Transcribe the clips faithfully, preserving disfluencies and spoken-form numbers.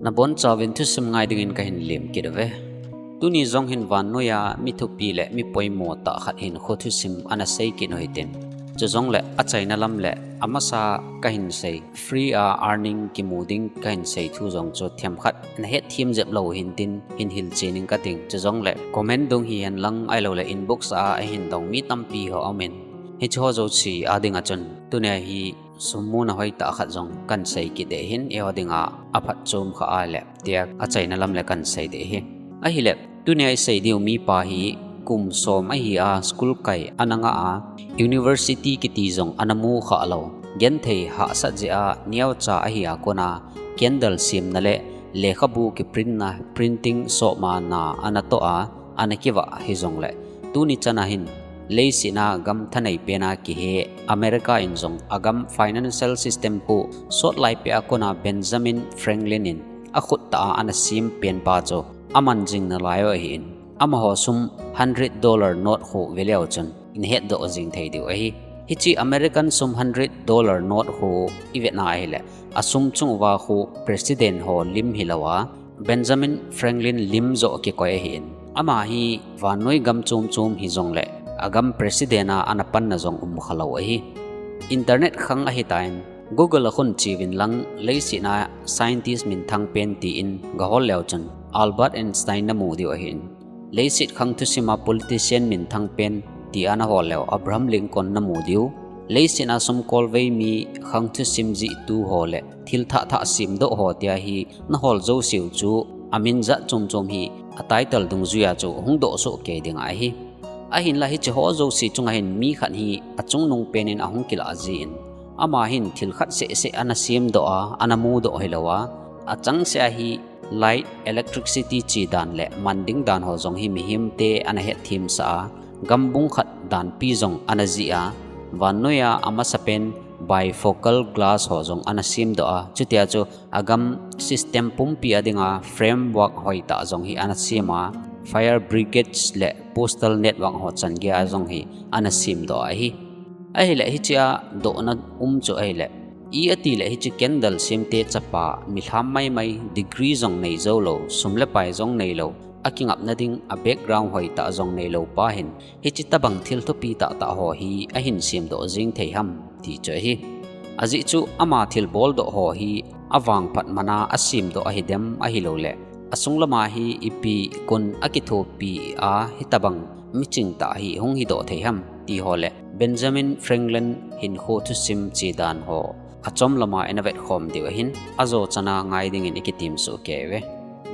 Nabonchauvin thusim ngai dingin kahin lem kit uve. Tuni jong hin vannoiya mi thupi le mi poimo tah khat hinkho thusim ana sei kit u hitin. Chujongle achaina lam le amasa kahin sei, free a earning kimu ding kahin sei thu jong chu themkhat nahet them jep lou hintin hin hilchen ing kating. Chujongle comment dung hihen lang ahiloule inbox a ahin dong mi tampi ho aumin. Hiche ho jouse a dinga chun tunia hi sum muna hoitah khat jong kahin sei kit ding ahin, eiho dinga aphatchom kha ahile tia achaina lam le kahin sei ding ahi. Ahile tunia isei diu mipa hi kum som ahi a, school kai ana nga a, university kiti jong ana mu kha lou. Genthei hahsat jeh a neocha ahi a kona candle semna le lekhabu kiprintna, printing sopmana ana toh a, ana kivah hijongle tuni chana hin leiset a gam thanei pena kihe America in jong agam financial system khu sotlai peh a kona Benjamin Franklin in akhut tah a ana sem penpa chu aman jing nalai u ahin, amaho sum hundred dollar note khu veleu chun nahetdoh jing thei diu ahi. Hiche American sum hundred dollar note khu ivetna ahile asum chung uva khu president ho lim hilouva Benjamin Franklin lim joh kikoi ahin. Ama hi vannoi gam chom chom hijongle agam president a ana panna jong um kha lou ahi. Internet khang ahitan Google a khun cheuvin lang leiset a scientist minthang pen tin gahol leu chun Albert Einstein namu diu ahin. Leiset khang thusima politician minthang pen tia nahol leu Abraham Lincoln namu diu. Leiset a sumkolvei mi khang thusim jihtu ho le thil thah thah semdoh ho tia hi nahol jouseu chu amin jat chom chom hi a title dungjuia chu hung dohsoh kei ding ahi. Ahinla hiche ho jouse chunga hin mi khat hi achungnung penin ahung kilah jin, ama hin thil khat seh seh ana semdoh a, ana mudoh hilouva, achangseh a hi light, electricity chedan le man ding dan ho jong hi mihemte ana hetthemsah a, gambung khat danpi jong ana jih a, vannoiya amasapen bifocal glass ho jong ana semdoh a, chutia chu agam system pumpi a dinga framework hoitah jong hi ana sem a, fire brigades le postal network ho chan geiya jong hi ana semdoh ahi. Ahile hichea dohna um chu ahile, i atile hiche candle semte chapa milham maimai, degree jong neijou lou, sum le pai jong neilou, akingapna ding a background hoitah jong neilou pa hin hiche tobang thil thupi tahtah ho hi ahin semdoh jeng thei ham ti chu ahi. Ajeh chu ama thilboldoh ho hi avangphat mana asemdoh ahidem ahiloule, asung lama hi ipi kon akithopi a hitobang michingtah hi hung hidoh thei ham ti ho le Benjamin Franklin hinkho thusim chedan ho achom lama ina vetkhom diu ahin, ajo chana ngai dingin ikitem soh kei uve.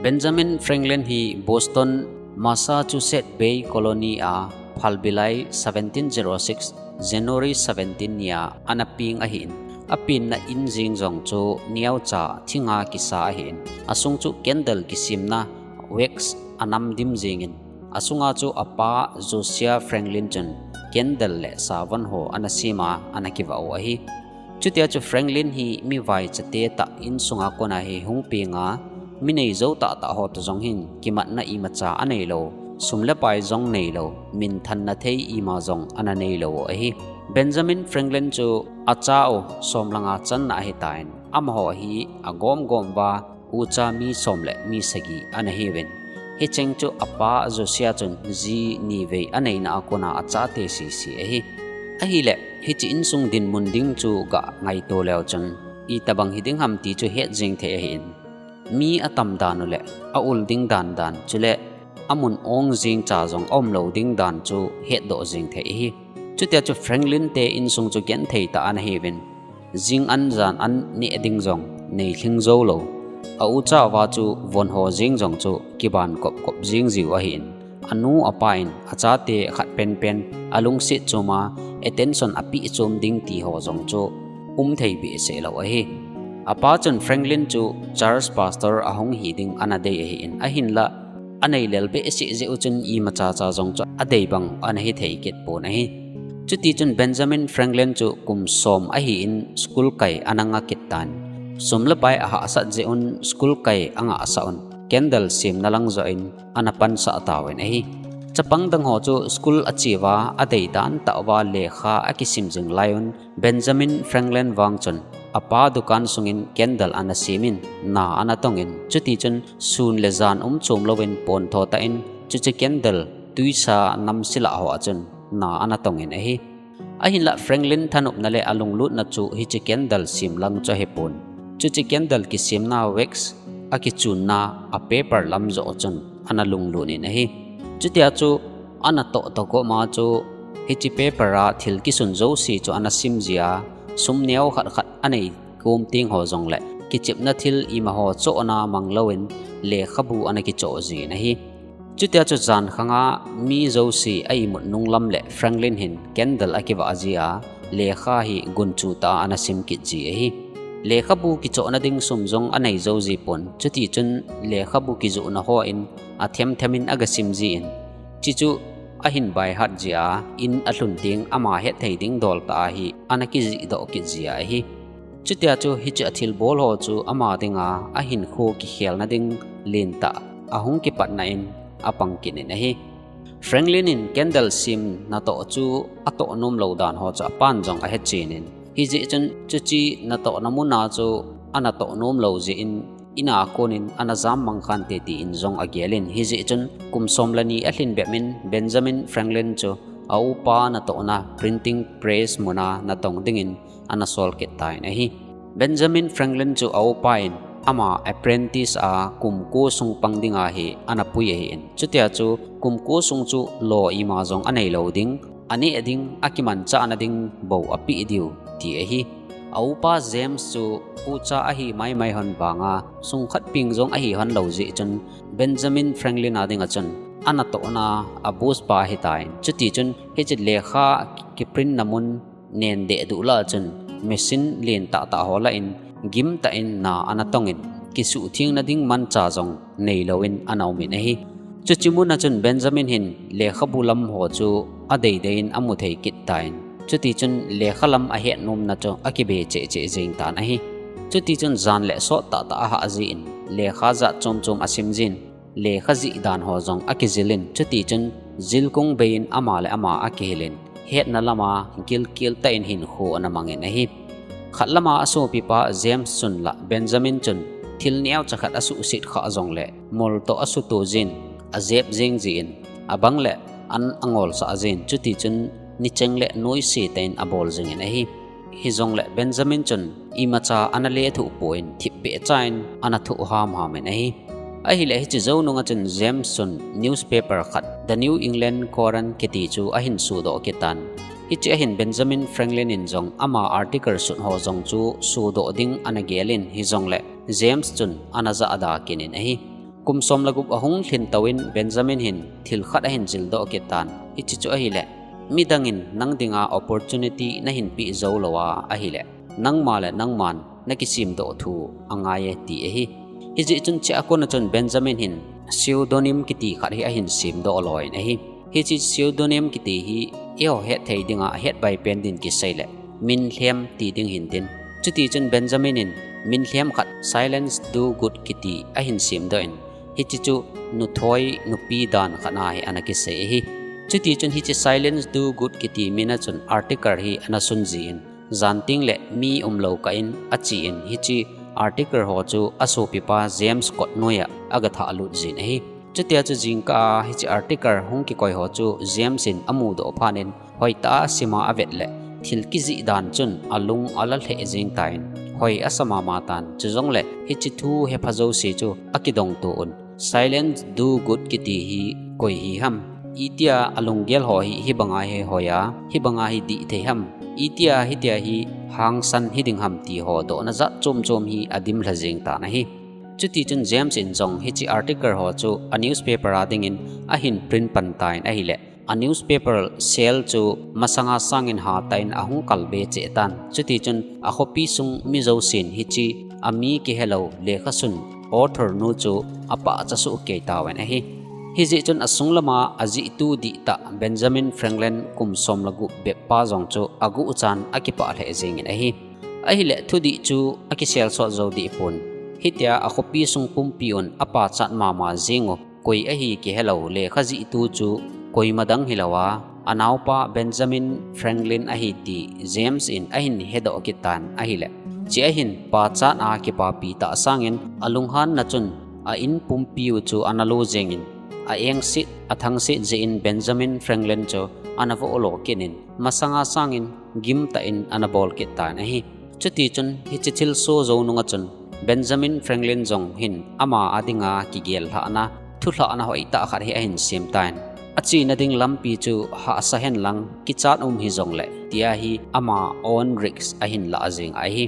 Benjamin Franklin hi Boston, Massachusetts Bay Colony a phalbi lai seventeen zero six January seventeen nia ana peng ahin, apenna in jeng jong chu neocha thinga kisa ahin, asung chu candle kisemna wax anam dim jengin, asunga chu apa Josiah Franklin chun candle le savon ho ana sema ana kivah u ahi. Chutia chu Franklin hi mi vaichate tah insunga kona hi hung penga, mi neijou tahtah ho toh jong hin kimatna imacha aneilou, sum le pai jong neilou, minthanna thei ima jong ana neilou u ahi. Benjamin Franklin chu acha u som langa channa ahitan, amaho hi agomgom uva ucha mi som le mi sagi ana hiuvin, hicheng chu apa Josiah chun ji nivei aneina a kona achate sese ahi. Ahile hiche insung dinmun ding chu ga ngaito leu chun itobang hiding ham ti chu het jeng thei ahin, mi atam dan u le aul ding dan dan chule amun ong jengcha jong aumlou ding dan chu hetdoh jeng thei ahi. Chutia chu Franklin te insung chu genthei tah ana hiuvin, jing an jan an neh ding jong neilhing joulou, a ucha uva chu von ho jeng jong chu kiban kopkop jeng jiu ahin, anu apa in achate khat penpen alungset choma attention apeh chom ding ti ho jong chu umthei behseh lou ahi. Apa chun Franklin chu church pastor ahung hi ding ana dei ahin, ahinla aneilel behseh jeh u chun imachacha jong chu adei bang ana hithei kit pon ahi. Chutichun Benjamin Franklin chu kum som ahin school kai ana nga kittan, sum le pai ahahsat jeh un school kai angahsah un candle semna lang joh in ana pansah tauvin ahi. Chapang dang ho chu school a cheuva, a deidan tah uva lekha a kisim jing lai un, Benjamin Franklin vang chun apa dukan sungin candle ana simin, na ana tongin, chuti chun sun le jan um chom louvin pon tho tah in, chuche candle tuisa namse lah ho a chun na ana tongin ahi. Ahinlah Franklin thanopna le a lunglutna chu hiche candle sim lang chu ahipon, chuche candle kisimna wax a kichunna a paper lam joh chun ana lunglut in ahi. Chutia chu ana toh toh koma chu hiche paper a thil kisun jouse chu ana sim jia, sum neo khat khat anei kom teng ho jongle kichepna thil ima ho chohna mang louvin lekhabu ana kichoh jin ahi. Chutia chu jan khanga mi jouse a imut nung lam le Franklin hin candle a kivah jia, lekha hi gunchu tah a ana sim kit ji ahi. Lekhabu kichohna ding sum jong anei jou jipon, chuti chun lekhabu kijohna ho in a them them in aga sim jin, chuchu ahin baihat jia, in alhun teng ama hetthei ding dol tah a hi ana kijih doh kit jia ahi. Chutia chu hiche a thilbol ho chu ama dinga ahinkho kikhelna ding lentah ahung kipatna in apang kit in ahi. Franklin in candle sim natoh chu atoh nom lou dan ho chu apan jong ahechen in, hijeh chun chuche natohna muna chu ana toh nom lou jeh in, ina konin ana jam mang khante tin jong agel in, hijeh chun kum som le ni alhin bep in Benjamin Franklin chu a upa natohna printing press muna natong dingin ana sol kit tan ahi. Benjamin Franklin chu a upa in ama apprentice a kum ko sung pang dinga hi ana pui ahin, chutia chu kum ko sung chu lo ima jong anei lou ding, aneh ding, akimanchahna ding bou apeh diu ti ahi. A upa James chu ucha ahi maimai hon vanga sungkhat peng jong ahi hon lou jeh chun Benjamin Franklin a dinga chun anatohna a boss pa ahitan, chuti chun hiche lekha kiprint na mun nen dehduh lah a chun machine lentah tah ho lah in gimtah in na ana tongin, kisuhthengna ding mancha jong nei louvin ana um in ahi. Chuche muna chun Benjamin hin lekhabu lam ho chu adeidei in amu thei kit tan, chuti chun lekha lam ahet nomna chu akibe cheh cheh jeng tan ahi. Chuti chun jan le sot tah tah ahah jin, lekha jat chom chom asim jin, lekha jih dan ho jong akijil in, chuti chun jilkung bei in ama le ama akihil in, hetna lama gilkel tah in hinkho ana mang in ahi. Khat lama asopipa James chun lah Benjamin chun thil neocha khat asuhset khah jongle mol toh asuto jin, ajep jeng jin, abang le an angolsah jin, chuti chun nicheng le noise tah in abol jing in ahi. Hijongle Benjamin chun imacha ana lethuh pon thipbeh cha in ana thuh hamham in ahi. Ahile hiche jou nunga chun James chun newspaper khat, The New England Courant kiti chu ahin sodoh kit tan. Hiche ahin Benjamin Franklin in jong ama article sut ho jong chu sodoh ding ana gel in, hijongle James chun ana jahda kit in ahi. Kum som le gup ahung lhin touvin Benjamin hin thil khat ahin jildoh kit tan. Hiche chu ahile, midang in nang dinga opportunity nahin peh jou lou a ahile, nangma le nangman nakisemdoh thu angai e ti ahi. Hijeh chun hiche a kona chun Benjamin hin pseudonym kiti khat hi ahin semdoh loi in ahi. Hiche pseudonym kiti hi eiho hetthei dinga ahet bai pen din kisei le, minlhem ti ding hintin. Chuti chun Benjamin in minlhem khat Silence Do Good kiti ahin semdoh in, hiche chu nuthoi nupi dan khat na hi ana kisei ahi. Chuti chun hiche Silence Do Good kiti min a chun article hi ana sun jin, jan teng le mi umlou kah in ache in, hiche article ho chu asopipa James kot noiya aga thahlut jin ahi. Chutia chu jingkah a hiche article hung kikoi ho chu James in amudoh phat in hoitah a asima avet le, thil kijih dan chun alung ala lheh jeng tan, hoi asa mama tan, chujongle hiche thu hepha jouse chu akidongto un. Silence Do Good kiti hi koi hi ham? Itia alunggel ho hi hibanga hi hoi a, hibanga hi dih thei ham? Itia hitia hi hangsan hiding ham ti ho dohna jat chom chom hi adimlha jeng tan ahi. Chuti chun James in jong hiche article ho chu a newspaper a dingin ahin print pan tan ahile, a newspaper sale chu masanga sangin hatah in ahung kalbe cheh tan. Chuti chun akhopi sung mi jousen hiche ami kihelou lekha sun author nu chu apahcha soh kei tauvin ahi. Hijeh chun asung lama ajihtu dihtah Benjamin Franklin kum som le gup bep pa jong chu aguhchan akipah lheh jengin ahi. Ahile thudih chu akiselsot jou deh pon. Hitia akhopi sung pumpi un apachat mama jeng u koi ahi kihelou lekha jihtu chu koima dang hilou a, anaopa Benjamin Franklin ahi ti James in ahin hedoh kit tan ahile, hiche ahin pachat a kipapi tah sangin alunghan na chun a in pumpi u chu ana lo jengin, a engset, a thangset jeh in Benjamin Franklin chu ana voh lo kit in, masanga sangin gimtah in ana bol kit tan ahi. Chuti chun hiche thilsoh jou nunga chun Benjamin Franklin jong hin ama a dinga kigel lhahna, thulhahna hoitah khat hi ahin sem tan. Achena ding lampi chu hahsa hen lang kichat um hijongle, tia hi ama own risk ahin la jing ahi.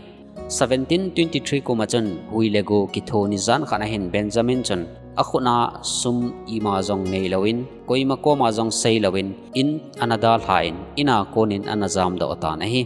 Seventeen twenty-three kum a chun hui le go kitho ni jan khat ahin Benjamin chun akhut a sum ima jong neilouvin, koima koma jong seilouvin, in ana dalhan, in a konin ana jamdoh tan ahi.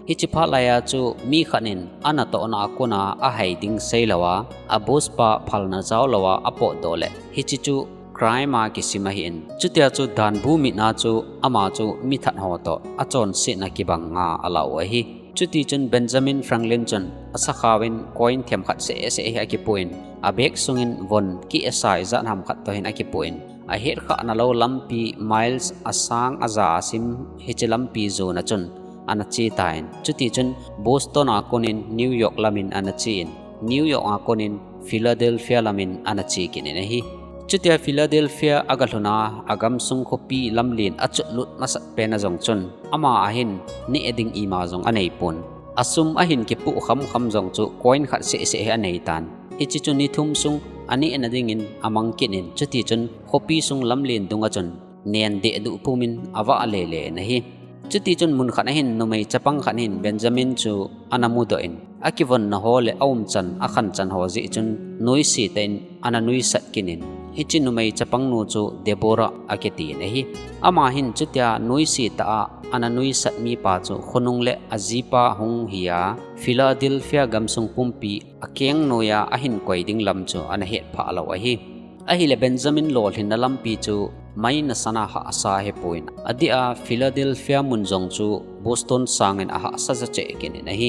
Hiche phat laiya chu mi khat in anatohna a kona ahai ding seilou a, a boss pa phalna jaolou a apotdoh le, hiche chu crime a kisim ahin. Chutia chu danbu mitna chu ama chu mithat ho toh achonsetna kibang a alau ahi. Chuti chun Benjamin Franklin chun asakhauvin coin themkhat sehseh hi akipohin, a bag sungin von kiesai jat ham khat toh hin akipohin, ahetkhah nalou lampi miles asang aja asim hiche lampi jona chun ana che tan. Chuti chun Boston a konin New York lamin ana chen, New York a konin Philadelphia lamin ana che kit in ahi. Chutia Philadelphia agalhun a, agamsung khopi lamlen achotlut masat pen a jong chun ama a hin neh ding ima jong aneipon. Asum ahin kipoh khamkham jong chu coin khat sehseh hi aneitan. Hiche chu ni thum sung anehna dingin amang kit in, chuti chun khopi sung lamlen dunga chun nen dehduh pumin avah lele in ahi. Chuti chun mun khat ahin numei chapang khat hin Benjamin chu ana mudoh in, akivonna ho le aumchan akhanchan ho jeh chun noise tah in ana nuisat kit in, hiche numei chapang nu chu Deborah akitin ahi. Ama hin chutia noise tah a ana nuisat mipa chu khonung le ajipa hung hi a, Philadelphia gamsung pumpi akeng noiya ahin koi ding lam chu ana hetphah lou ahi. Ahile Benjamin lolhinna lampi chu mai nasana hahsa ahipon, adeh a Philadelphia mun jong chu Boston sangin ahahsa jacheh kit in ahi.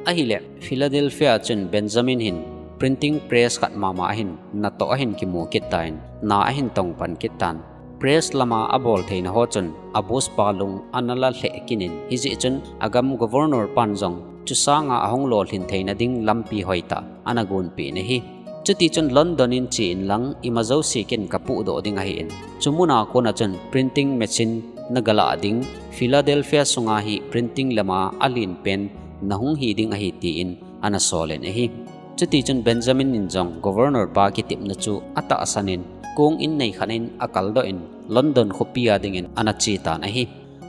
Ahile Philadelphia chun Benjamin hin printing press khat mama ahin natoh ahin kimu kit tan, na ahin tongpan kit tan. Press lama abol theina ho chun a boss pa lung ana la lheh kit in, hijeh chun agam governor pan jong chusanga ahung lolhin theina ding lampi hoitah ana gonpeh in ahi. Chuti chun London in chen lang, ima jouse ken kapohdoh ding ahin, chu muna kona chun printing machine nagalah ding, Philadelphia sunga hi printing lama alen pen nahung hi ding ahi, tin ana solin ahi. Chuti chun Benjamin in jong governor pa kitepna chu atahsan in, kong innei khat in akaldoh in, London khopi a dingin ana chetan ahi.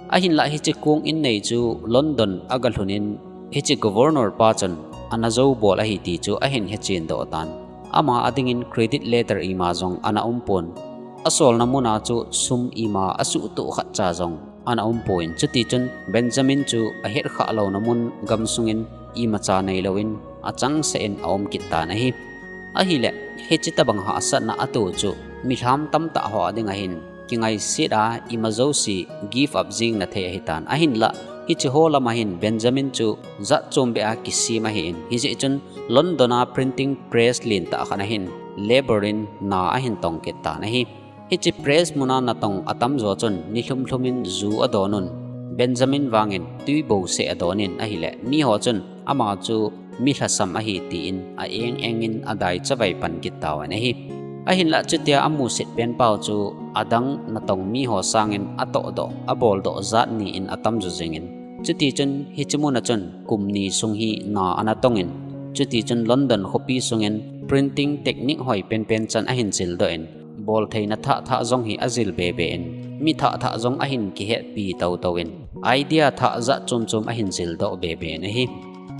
Ahinlah hiche kong innei chu London agalhun in, hiche governor pa chun ana joubol ahi ti chu ahin hechendoh tan. Ama a dingin credit letter ima jong ana umpon. Asolna muna chu sum ima asuhtoh khatcha jong ana umpon. Chuti chun Benjamin chu ahetkhah louna mun gamsungin imacha neilouvin achangseh in aum kit tan ahi. Ahile hiche tobang hahsatna atoh chu milham tamtah ho a dinga hin kingaiset a ima jouse give up jing na thei ahitan. Ahinlah hiche ho lama hin Benjamin chu jatchom beh a kisem ahin, hijeh chun London a printing press lentah khat a hin labour in na ahin tong kit tan ahi. Hiche press muna natong atamjo chun nilhumlhum in ju adonun, Benjamin vangin twi bouseh adonin ahile, miho chun ama chu milhasam ahi tin a-eng engin adai chavai pan kit tauvin ahi. Ahinlah chutia amusit penpau chu adang natong miho sangin atohdoh, aboldoh jat ni in atamjo jengin, chuti chun hiche muna chun kum ni sung hi na ana tongin, chuti chun London khopi sungin printing technique hoi penpen chan ahin jildoh in, boltheina thahthah jong hi ajil bebe in, mi thahthah jong ahin kihetpi toutouvin, idea thah jatchomchom ahin jildoh bebe in ahi.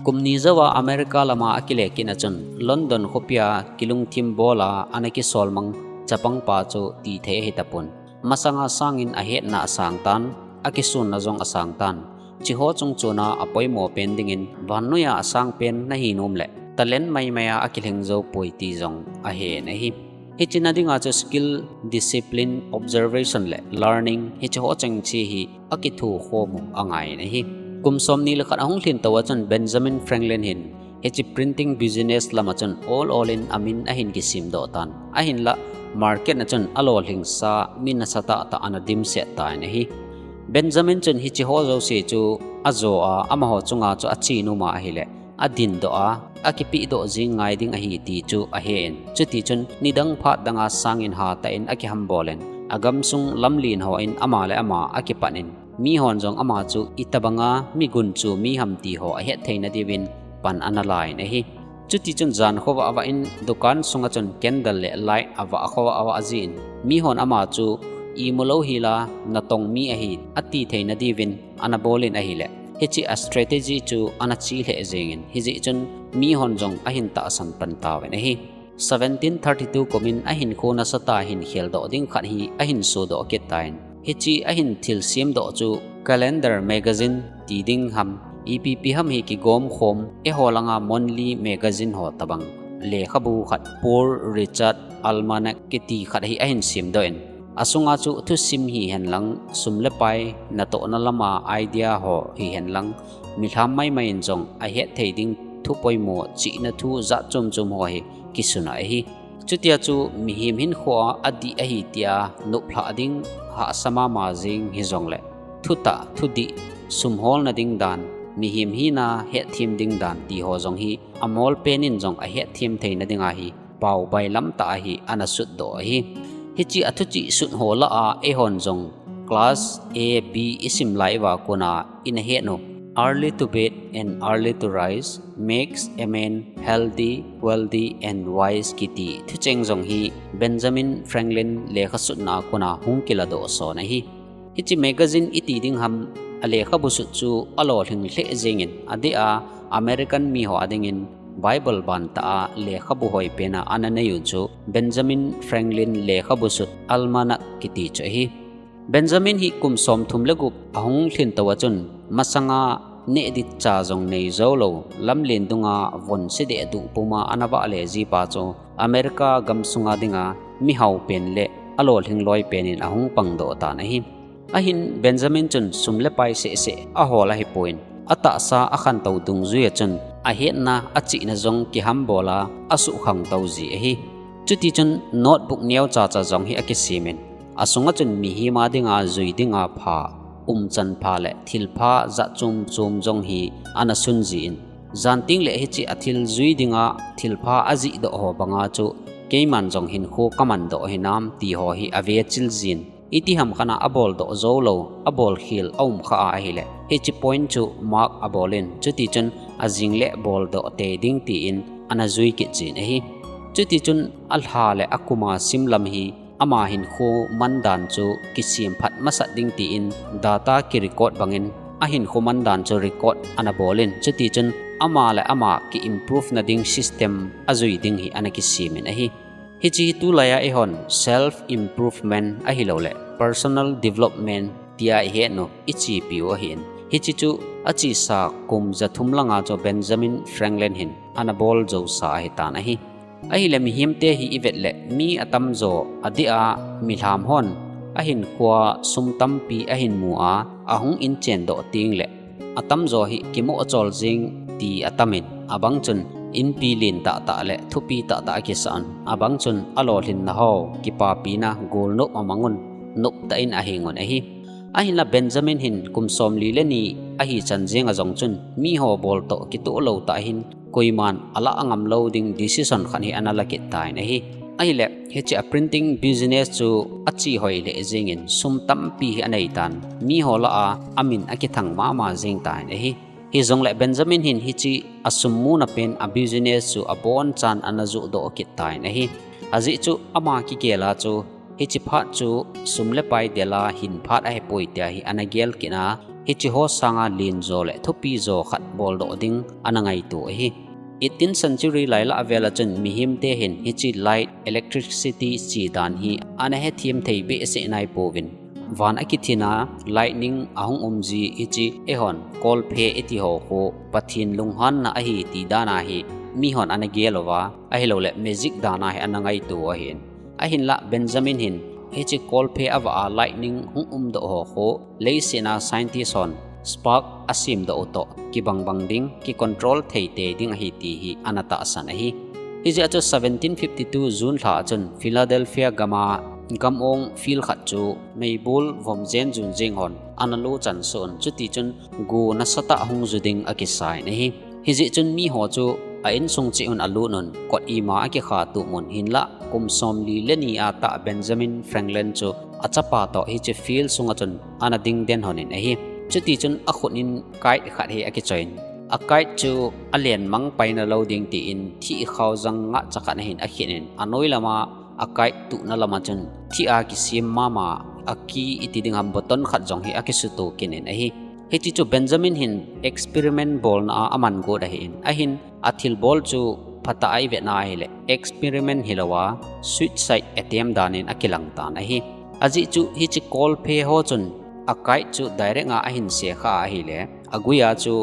Kum ni jouva America lama akile kitna chun London khopia kilungthim bola ana kisolmang chapangpa chu tithei ahitapon. Masanga sangin ahetna asangtan, akisunna jong asangtan. Hicheho chungchona apoimo pen dingin vannoiya asangpen nahinomle talent maimaiya akilhing joupoi ti jong ahen ahi. Hiche na dinga chu skill, discipline, observation le learning, hicheho chengse hi akithokhom u angaiyin ahi. Kum somni le khat ahung lhin touva chun Benjamin Franklin hin Hiche printing business lama chun ol ol in amin ahin kisemdoh tan. Ahinlah market a chun alolhingsa mi nasatah tah ana dimset tan ahi. Benjamin chun hiche ho jouse chu ajo a, amaho chunga chu achen uma ahileh, adindoh a, akipehdoh jing ngai ding ahi ti chu ahen. Chutichun nidang phat danga sangin hatah in akihambol in, agamsung lamlen hon ama le ama akipan in, mihon jong ama chu itobanga mi gunchu mi ham ti ho ahet theina diuvin pan ana la in ahi. Chutichun jan khovah vah in dukan sunga chun candle le light avah khovah vah jin, mihon ama chu imu lou hila natong mi ahi ati theina diuvin ana bol in ahileh, hiche a strategy chu ana che lheh jengin, hijeh chun mihon jong ahin tahsan pan tauvin ahi. Seventeen thirty-two kumin ahinkho nasatah hin kheldoh ding khat hi ahin sodoh kit tan. Hiche ahin thilsemdoh chu Calendar Magazine ti ding ham, ipi ipi ham hi kigomkhom, eiho langa monthly magazine ho tobang lekhabu khat, Poor Richard Almanac kiti khat hi ahin semdoh in, asunga chu thusim hihen lang, sum le pai natohna lama idea ho hihen lang, milham maimai in jong ahet thei ding thu poimo chihna thu jat chom chom ho hi kisun ahi. Chutia chu mihem hinkhoa adih ahi tia noplhah ding hahsa mama jeng hijongleh, thutah, thudih, sum holna ding dan, mihem hina hetthem ding dan ti ho jong hi amol pen in jong ahetthem theina dinga hi pao bailam tah a hi ana sutdoh ahi. Hiche a thuchih sut ho lah a eihon jong class A, B isim lai uva kona ina het u, Early to Bed and Early to Rise Makes a Man Healthy, Wealthy and Wise kiti thucheng jong hi Benjamin Franklin lekhasutna kona hung kiladoh son ahi. Hiche magazine iti ding ham, alekhabu sut chu alolhing lheh jengin, adeh a American miho adingin Bible bantah a lekhabu hoipena ana nei u chu Benjamin Franklin lekhabu sut Almanac kiti chu ahi. Benjamin hi kum somthum le gup ahung lhin tou a chun, masanga nehditcha jong nei joulou, lamlen dunga von sedeh duh puma ana vahle jipa chu America gamsunga dinga mihao pen le alolhing loi pen in ahung pangdoh tan ahi. Ahin Benjamin chun sum le pai sehseh ahol ahipon, atahsa akhantou dungjuia chun ahetna achihna jong kihambol a asuhkhangtou ji ahi. Chutichun notebook neocha cha jong hi akisemin, asunga chun mihem a dinga jui dinga pha, umchan pha le thilpha jat chom chom jong hi ana sunjin, jan tengle hiche a thil jui dinga thilpha ajihdoh ho banga chu keiman jong hinkho kamandoh hinam ti ho hi avechil jin, itiham khat'a aboldoh joulou, abolkhel aumkha a ahile, hiche point chu mark abolin, chutichun ajing le boldoh tei ding tin ana jui kit jin ahi. Chutichun alha le akuma simlam hi ama hinkho mandan chu kisemphat masat ding tin data kirecord bangin ahinkho mandan chu record ana bolin, chutichun ama le ama ki-improve na ding system ajui ding hi ana kisemin ahi. Hiche hi tulaiya eihon self improvement ahilouleh personal development tia ihetnu ichepiu ahin, hiche chu achesa kum jathum langa chu Benjamin Franklin hin ana bol jousa ahitan ahi. Ahile mihemte hi ivetle mi atamjo adeh a milham hon ahinkhoa sum tampi ahinmu a, ahung inchendoh tengle atamjo hi kimoh achol jing ti atamin, abang chun inpi len tahtah le thupi tahtah akisah un, abang chun alolhinna ho kipapina golnop amangun, noptah in ahingun ahi. Ahinla Benjamin hin kum somli le ni ahichan jenga jong chun miho boltoh kitoh lou tah hin koiman alah ngamlou ding decision khat hi ana lakit tan ahi. Ahile hiche a printing business chu achehoi lheh jengin sum tampi hi aneitan, miho lah a amin akithang mama jengtan ahi. Hijongle Benjamin hin hiche asum muna pen a business chu abonchan ana johdoh kittan ahi. Ajeh chu ama kigel a chu hiche phat chu sum le pai del a hin phat ahipoi tia hi ana gel kit a, hicheho sanga lenjo le thupijo khat boldoh ding ana ngaito ahi. Eighteen century lailah vela chun mihemte hin hiche light, electricity chedan hi ana hethem thei behseh naipouvin, van akithin a lightning ahung umji hiche eihon kolphe itiho khu Pathen lunghanna ahi ti dan a hi mihon ana gel uva, ahilouleh magic dan a hi ana ngaito u ahin. Ahinla Benjamin hin hiche kolphe avah a lightning hung umdoh ho khu leiset a scientist hon spark asemdoh u toh kibang bang ding, kicontrol thei tei ding ahi ti hi ana tahsan ahi. Hijeh a chu seventeen fifty-two June lha a chun Philadelphia gam a gam-ong field khat chu meibol vom jen jun jeng hon ana lo chan soh un, chutichun gu nasatah hung ju ding akisa in ahi. Hijeh chun miho chu a insung cheh un alut un, kot ima akikha tup un, hinlah kum somli le ni a tah Benjamin Franklin chu achapa toh hiche field sunga chun ana ding den hon in ahi. Chutichun akhut in kite khat hi akichoi in, a kite chu alen mang pai nalou ding tin thih khao jang ngahcha khat ahin akhin in, anoi lam a a kite tuhna lam a chun thih a kisem mama, a key iti ding ham, button khat jong hi akisuto kit in ahi. Hiche chu Benjamin hin experiment bolna a aman got ahin, ahin athilbol chu phatah a ivet na ahile experiment hilou a, suicide attempt dan in akilang tan ahi. Ajeh chu hiche kolphe ho chun a kite chu direct a ahin sekha ahile, agui a chu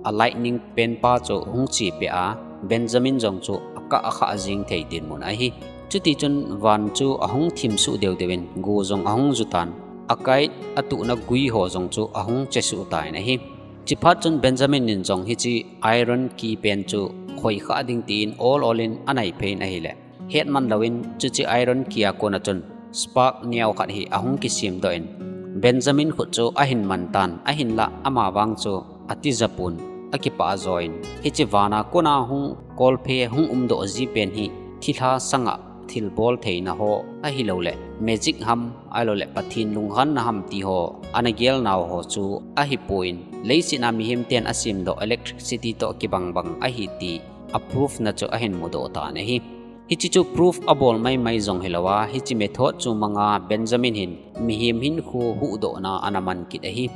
a lightning pen pa chu hung chepeh a, Benjamin jong chu akah akha jeng thei dinmun ahi. Chutichun van chu ahung thim suh deu deu in, gu jong ahung ju tan, a kite atuhna gui ho jong chu ahung che suh tan ahi. Chuphat chun Benjamin in jong hiche iron key pen chu khoi kha ding tin ol ol in anai phei in ahile, hetman louvin chuche iron key a kona chun spark neo khat hi ahung kisemdoh in, Benjamin khut chu ahin man tan, ahinlah ama vang chu atija pon, akipah jo in, hiche van a kona hung kolphe hung umdoh ji pen hi thilha sanga thilbol theina ho ahilouleh magic ham, ahilouleh Pathen lunghanna ham ti ho ana gel nau ho chu ahipon, leiset a mihem ten asemdoh electricity toh kibang bang ahi ti a proof na chu ahin mudoh tan ahi. Hiche chu proof abol mai mai jong hilou a, hiche method chu manga Benjamin hin mihem hinkho huhdohna ana man kit ahi.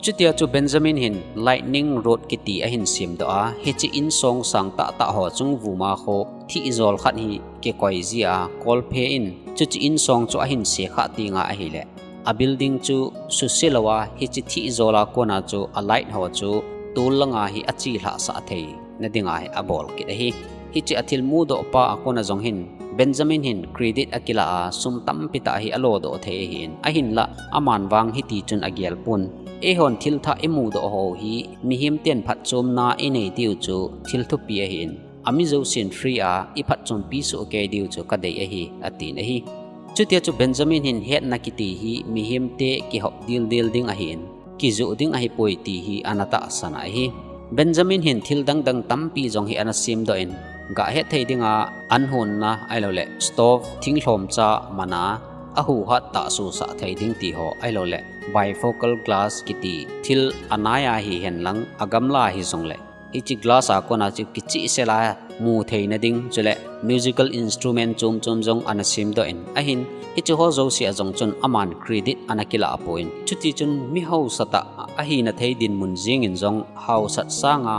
Chutia chu Benjamin hin lightning rod kiti ahin semdoh a, hiche insong sang tahtah ho chung vum a kho thih jol khat hi kikoi ji a, kolphe in chuche insong chu ahin sekha tenga ahile, a building chu suse lou a, hiche thih jol a kona chu a light ho chu tol langa hi achelhah sah theina dinga hi abol kit ahi. Hiche athil mudoh pa a kona jong hin Benjamin hin credit akilah a, sum tampi tah hi alodoh thei ahin, ahinlah aman vang hitichun agel pon, eihon thilthah imudoh ho hi mihem ten phatchomna inei diu chu thil thupi ahin, ami jousen free a iphatchompi soh kei diu chu kadei ahi, atin ahi. Chutia chu Benjamin hin hetna kiti hi mihemte kihop dildel ding ahin, kijoh ding ahipoi ti hi ana tahsan ahi. Benjamin hin thil dangdang tampi jong hi ana semdoh in, gah het thei dinga an honna ahilouleh stove, thinglhomcha man a, ahuhat tah susah thei ding ti ho ahilouleh bifocal glass kiti thil anai a hihen lang agamla hijongleh, hiche glass a kona chu kichehsel a mu theina ding, chule musical instrument chom chom jong ana semdoh in ahin, hiche ho jouse a jong chun aman credit ana kilah pon, chutichun mi haosatah ahina thei dinmun jeng in jong haosat sanga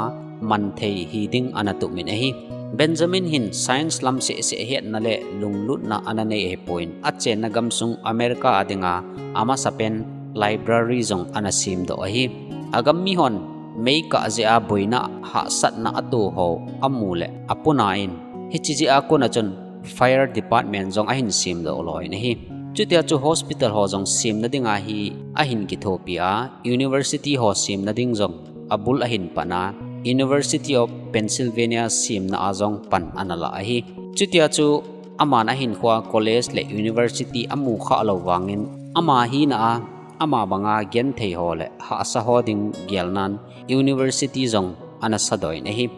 man thei hiding ana tup in ahi. Benjamin hin science lam sehseh hetna le lunglutna ana nei ahipon, achenna gamsung America a dinga amasapen library jong ana semdoh ahi. Agam mihon meikah jeh a boina hahsatna ato ho amu le apuna in, hiche jeh a kona chun fire department jong ahin semdoh loi in ahi. Chutia chu hospital ho jong semna dinga hi ahin kithopi a, university ho semna ding jong abul ahin pan a, University of Pennsylvania semna a jong pan ana lah ahi. Chutia chu aman ahinkhoa college le university amu khah lou vangin, ama hina a ama banga genthei ho le hahsa ho ding gelnan university jong ana sadoh in ahi.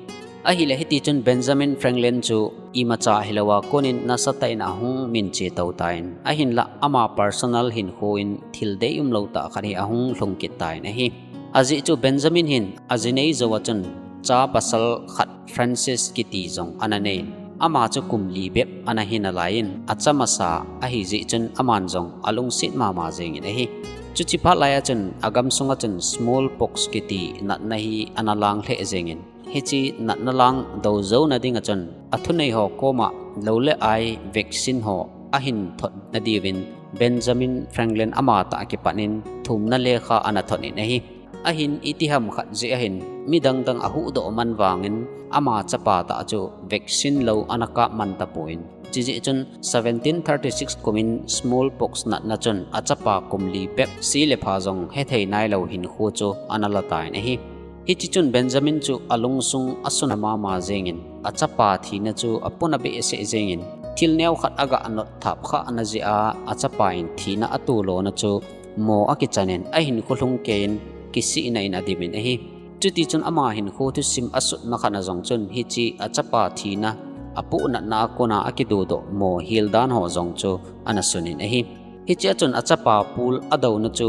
Ahile hitichun Benjamin Franklin chu imacha hilouva konin nasatah in ahung minche tou tan, ahinlah ama personal hinkhoin thil deium lou tah khat hi ahung lhung kit tan ahi. Ajeh chu Benjamin hin ajinei jouva chun cha pasal khat Francis kiti jong ana nei in, ama chu kum li bep ana hi nalaiyin, acha masa ahijeh chun aman jong alungset mama jengin ahi. Chuche phat laiya chun agamsunga chun smallpox kiti natna hi ana lang lheh jengin, hiche natna lang dou jouna dinga chun athunei ho koma lou le ai vaccine ho ahin thot nadiuvin Benjamin Franklin amatah akipanin thumna lekha ana thot in ahi. Ahin itiham khat jeh ahin midang dang ahuhdoh man vangin ama chapa tah chu vaccine lou ana kap man tapon, Chijeh chun seventeen thirty-six kumin smallpox natna chun achapa kum li bep si le pha jong hethei nailou hinkho chu ana la tan ahi. Hiche chun Benjamin chu alungsung asuna mama jengin, achapa thina chu apuna behseh jengin, thil neokhat aga not thap khah na jeh a achapa in thina atolona chu mo akichanin ahinkho lhung keiyin kisihna in adimin ahi. Chutichun ama hinkho thusim asutna khat a jong chun hiche achapa thina apohnatna a kona akidodoh mo hil dan ho jong chu ana sunin ahi. Hichea chun achapa pul adouna chu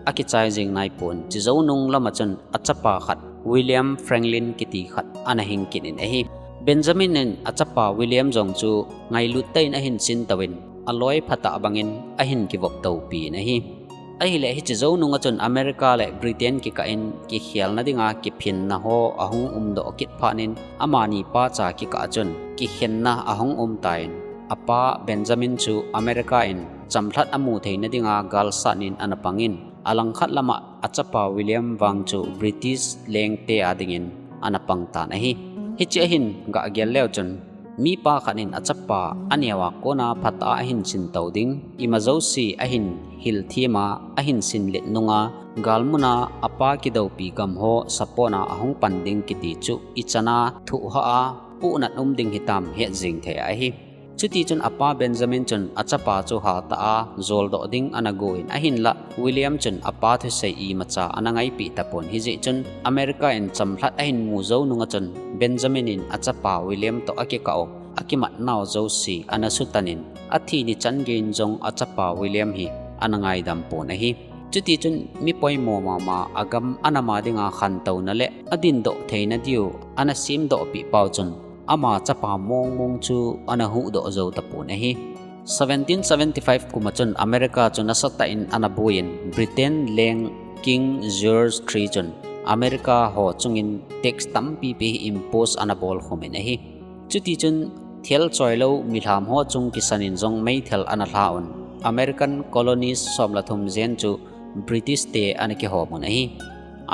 akichai jeng naipon, chujou nung lama chun achapa khat William Franklin kiti khat ana hing kit in ahi. Benjamin in achapa William jong chu ngailut tah in ahin chin touvin, aloi phatah bangin ahin kivop toupin ahi. Ahile hiche jou nunga chun America le Britain kikah in kikhelna dinga kiphinna ho ahung umdoh kit phatnin, amani pacha kikah a chun kikhenna ahung umtan, apa Benjamin chu America in chamlhat amu theina dinga galsatnin ana pangin, alangkhat lama achapa William vang chu British lengte adingin ana pangtan ahi. Hiche ahin gagel leu chun, mipa khat in achapa aneova kona phatah a ahin chin tou ding, ima jouse ahin hilthema, ahin sinlet nunga, galmuna apa kidoupi gam ho support a ahung pan ding kiti chu ichana thohhah a pohnat um ding hitam het jeng thei ahi. Chutichun apa Benjamin chun achapa chu hatah a joldoh ding ana gon, ahinlah William chun apa thusei imacha ana ngaipeh tapon, hijeh chun America in chamlhat ahin mu jou nunga chun Benjamin in achapa William toh akikah u akimatnau jouse ana sutanin, athi ni chan geiyin jong achapa William hi ana ngaidam pon ahi. Chutichun mi poimo mama, agam anama dinga khantouna le adindoh theina diu ana semdohpeh pau chun, ama chapa mongmong chu ana huhdoh jou tapon ahi. Seventeen seventy-five kuma chun America chu nasatah in ana boiyin, Britain leng King George three chun America ho chungin tax tampipi hi impose ana bolkhumin ahi. Chutichun thil choilou milham ho chung kisanin jong meithal ana lhaun, American colonies som le thum jen chu British te ana kihomun ahi.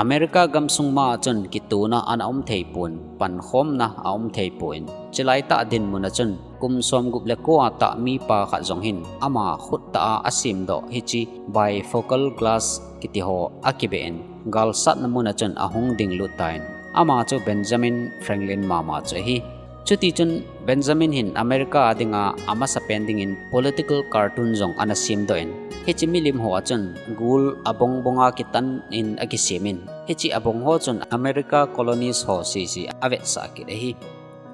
America gamsung ma a chun kitona ana um theipon, pankhomna aum theipon, chulaitah dinmun a chun kum somgup le ko a tah mipa khat jong hin ama khuttah a asemdoh hiche bifocal glass kitiho akibehin, galsatna mun a chun ahung dinglut tan, ama chu Benjamin Franklin mama chu ahi. Chutichun Benjamin hin America a dinga amasapen dingin political cartoon jong ana semdoh in, hiche milim ho a chun gul abongbong a kitan in akisemin, hiche abong ho chun America colonies ho sese avetsah kit ahi.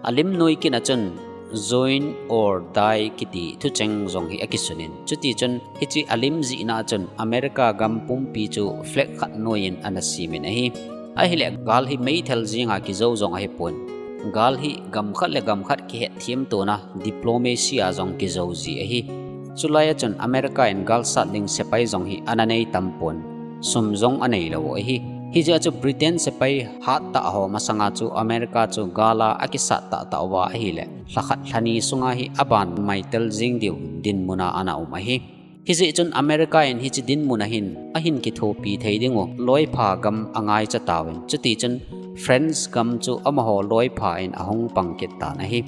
Alim noi kit a chun join or die kiti thucheng jong hi akisunin, chutichun hiche alim jihna a chun America gam pumpi chu flag khat noiyin ana semin ahi. Ahile gal hi meithal jenga kijou jong ahipon, gal hi gam khat le gam khat kihetthem tona diplomacy a jong kijou ji ahi. Chulai a chun America in galsat ding sepai jong hi ana nei tampon, sum jong aneilou u ahi. Hijeh a chu Britain sepai hattah ho masanga chu America chu gal a akisat tahtah uva ahile, lhakhat lhani sunga hi aban maitel jeng diu dinmun a ana um ahi. Hijeh chun America in hiche dinmun a hin ahin kithopi thei dingu loipha gam angaicha tauvin, chutichun France gam chu amaho loipha in ahung pang kit tan ahi.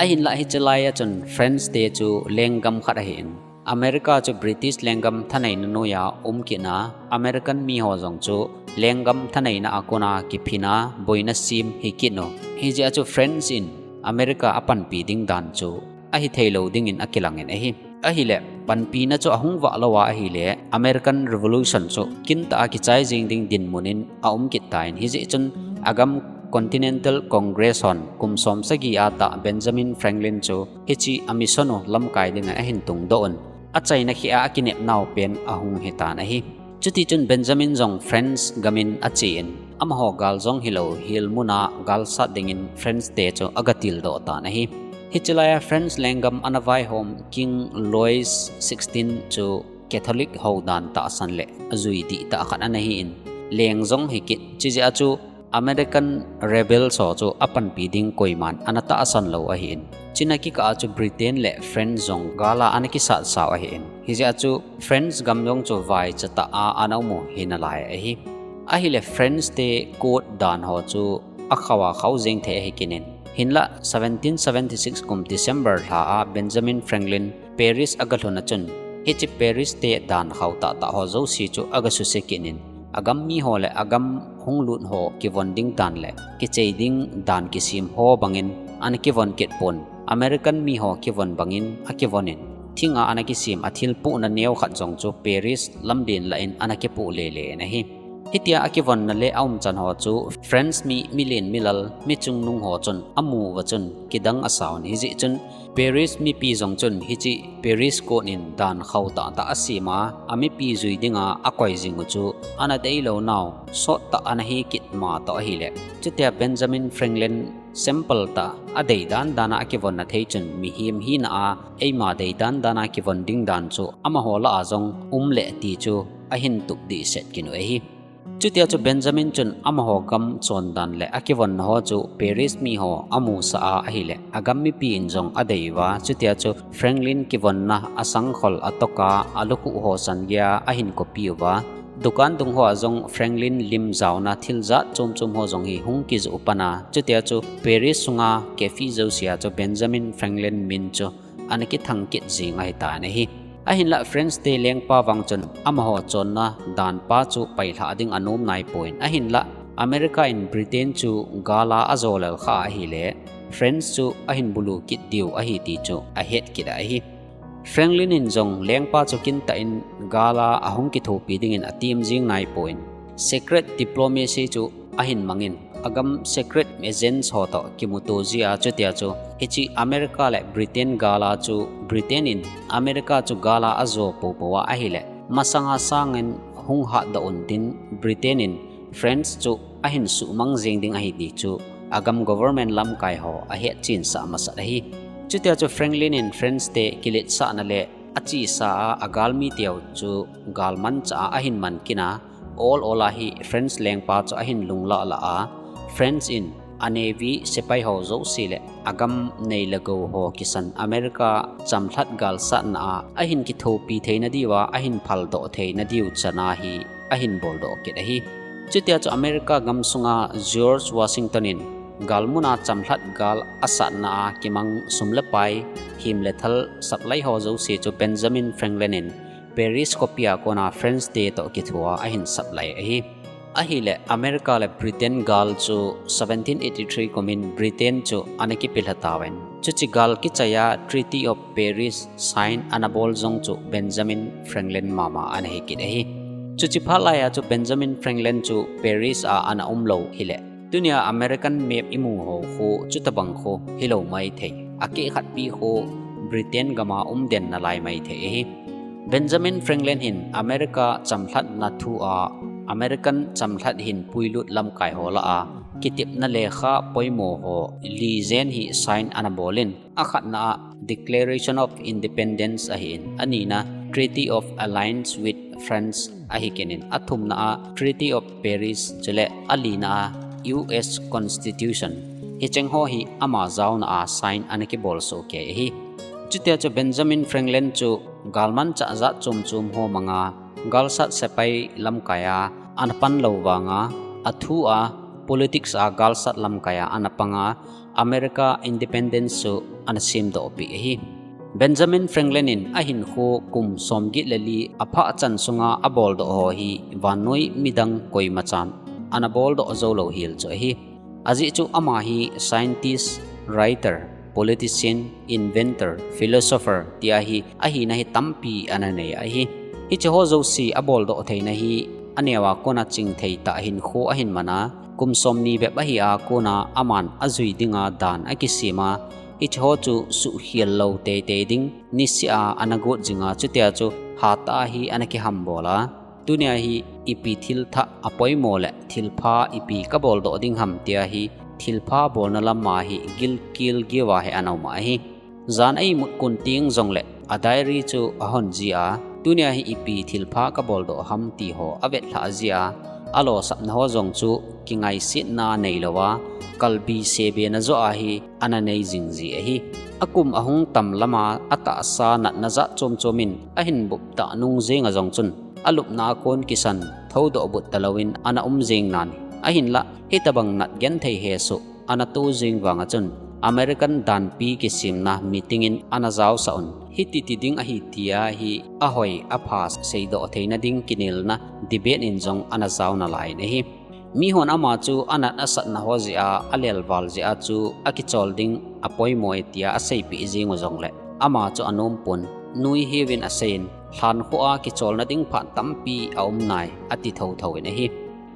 Ahinlah hiche lai a chun France te chu lenggam khat ahin, America chu British lenggam thaneina noiya um kitna, American miho jong chu lenggam thaneina a kona kiphina boina sem hikit u. Hijeh a chu France in America apanpi ding dan chu ahitheilou dingin akilangin ahi. Ahile panpina chu ahung vahlou a ahile American Revolution chu kintah a kichai jeng ding dinmun in aum kit tan, hijeh chun agam Continental Congress hon kum somsagi a tah Benjamin Franklin chu hiche a mission u lamkai dinga ahin tungdoh un, achaina kheh a akinepnau pen ahung hitan ahi. Chutichun Benjamin jong France gamin achen, amaho gal jong hilou hilmun a galsat dingin France te chu agatildoh tan ahi. Hiche lai a France lenggam ana vaihom King Louis sixteen chu Catholic houdan tahsan le ajui dihtah khat ana hin, leng jong hikit, chujeh a chu American rebels ho chu apanpi ding koiman ana tahsan lou ahin, chuna kikah a chu Britain le France jong gal a ana kisatsau ahin, hijeh a chu France gam jong chu vaicha tah a ana um u hinalai ahi. Ahile France te code dan ho chu akhao a khao jeng thei ahi kit in, Hinlah seventeen seventy six kum December lha a Benjamin Franklin Paris aga lhun a chun, hiche Paris te dan khau tahtah ho jouse chu aga suse kit in, agam mi ho le agam hung lut ho kivon ding dan le kichei ding dan kisem ho bangin ana kivon kit pon, American mi ho kivon bangin akivon in, thinga ana kisem a thil pohna neo khat jong chu Paris lamlen lah in ana kipoh lele in ahi. Hitia akivonna le aumchan ho chu France mi milen milal mi chungnung ho chun amu uva chun kidang asao in, hijeh chun Paris mipi jong chun hiche Paris Code in dan khau tahtah asem a, amipi jui dinga akoi jing u chu ana deilou nau sottah ana hi kit ma toh ahile, chutia Benjamin Franklin simple tah a deidan dan a akivonna thei chun mihem hina a eima deidan dan a kivon ding dan chu amaho lah a jong um le ti chu ahin tup dehset kit u ahi. Chutia chu Benjamin chun amaho gam chondan le akivonna ho chu Paris mi ho amusah a ahile, agam mipi in jong adei uva, chutia chu Franklin kivonna asangkhol atoh a, alukhuh ho chan geiya ahin copy uva, dukan dung hoa jong Franklin lim jaona thil jat chom chom ho jong hi hung kijoh pan a, chutia chu Paris sunga cafe jousea chu Benjamin Franklin min chu ana kithang kit jing ahitan ahi. Ahinlah France te lengpa vang chun amaho chonna dan pa chu pailhah ding anom naipon, ahinlah America in Britain chu gal a ajo lel kha ahile, France chu ahin bulu kit diu ahi ti chu ahet kit ahi. Franklin in jong lengpa chu kintah in gal a ahung kithopi dingin atem jing naipon, secret diplomacy chu ahin mangin, agam secret agents ho toh kimuto jia, chutia chu hiche America le Britain gal a chu Britain in America chu gal a ajo poupou a ahile, masanga sangin hung hatdoh untin Britain in France chu ahin suhmang jeng ding ahi ti chu agam government lamkai ho ahetchensah masat ahi. Chutia chu Franklin in France te kiletsahna le achesa a agalmi teu chu galmanchah a ahin man kit a, ol ol a hi France lengpa chu ahin lunglah lah a, France in a navy sepai ho jouse le agam nei le gou ho kisan America chamlhat galsatna a ahin kithopi theina diuva ahin phaldoh theina diu chan a hi ahin boldoh kit ahi. Chutia chu America gamsunga George Washington in galmun a chamlhat gal asatna a kimang sum le pai, him le thal supply ho jouse chu Benjamin Franklin in Paris copy a kona France te toh kithua ahin supply ahi. Ahile America le Britain gal chu seventeen eighty three kumin Britain chu ana kipelha tauvin, chuche gal kichaiya Treaty of Paris sign ana bol jong chu Benjamin Franklin mama ana hi kit ahi. Chuche phat laiya chu Benjamin Franklin chu Paris a ana umlou hile, tunia American map imu ho khu chutobang khu hilou maithei, akeh khatpi khu Britain gam a umden nalai maithei ahi. Benjamin Franklin hin America chamlhatna thu a American chamlhat hin puilut lamkai ho lah a kitepna lekha poimo ho li jen hi sign ana bolin, akhatna a Declaration of Independence ahin, anina Treaty of Alliance with France ahi kit in, athumna a Treaty of Paris chule alina a U S Constitution, hicheng ho hi ama jaona a sign ana kibol sohkei ahi. Chutia chu Benjamin Franklin chu galmanchah jat chom chom ho manga galsat sepai lamkai a ana panlou vanga, athu a politics a galsat lamkai a ana panga, America independence chu ana semdoh peh ahi. Benjamin Franklin in ahinkho kum somget le li aphah chan sunga aboldoh ho hi vannoi midang koimachan ana boldoh joulou hel chu ahi. Ajeh chu ama hi scientist, writer, politician, inventor, philosopher tia hi ahina hi tampi ana nei ahi. Hiche ho jouse aboldoh theina hi aneova kona chingthei tah hinkho ahin mana, kum somni bep ahia kona aman ajui dinga dan akisema, hiche ho chu suhkhel lou teitei ding niseh a ana got jinga, chutia chu hatah a hi ana kihambol a, tunia hi ipi thilthah apoimo le thilpha ipi kaboldoh ding ham tia hi thilpha bolna lama hi gilkel geuva hi ana um ahi. Jan a imut kon teng jongle a diary chu ahon jia, tunia hi ipi thilpha kaboldoh ham ti ho avetlhah jia, alosapna ho jong chu kingaisetna neilouva, kalbi sebena joh a hi ana nei jing ji ahi. Akum ahung tam lama atahsa natna jat chom chom in ahin buptah nung jenga jong chun, alupna a kon kisan thoudoh but talouvin ana um jeng nan, ahinlah hitobang nat genthei hesoh ana to jeng vanga chun, American danpi kisimna meeting in ana jaosah un. Hiti ti ding ahi tia hi ahoi apha seidoh theina ding kinelna debate in jong ana jaona lai in ahi. Mihon ama chu anat asatna ho jeh a, alelval jeh a chu akichol ding apoimo e tia aseipeh jeng u jongle, ama chu anompon, nui hiuvin aseiyin, lhankhuh a kicholna ding phat tampi aum nai, ati thotho in ahi.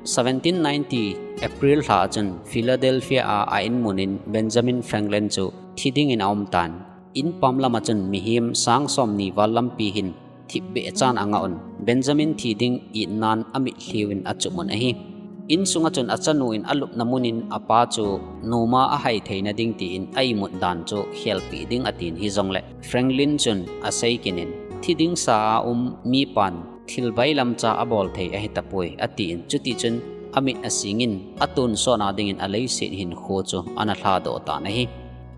Seventeen ninety April lha a chun Philadelphia a a-inmun in Benjamin Franklin chu thi dingin aum tan. Inpam lam a chun mihem sang somni val lampi hin thipbeh chan angah un, Benjamin thi ding itnan amitlhiuvin achup un ahi. Insunga chun achanu in alupna mun in apa chu noma ahai theina ding tin a-imut dan chu khelpeh ding atin hijongle, Franklin chun asei kit in, thi ding sa a um mipan thil bailamcha abol thei ahitapoi, atin, chutichun amit asingin, atonsot na dingin aleiset hinkho chu ana lhadoh tan ahi.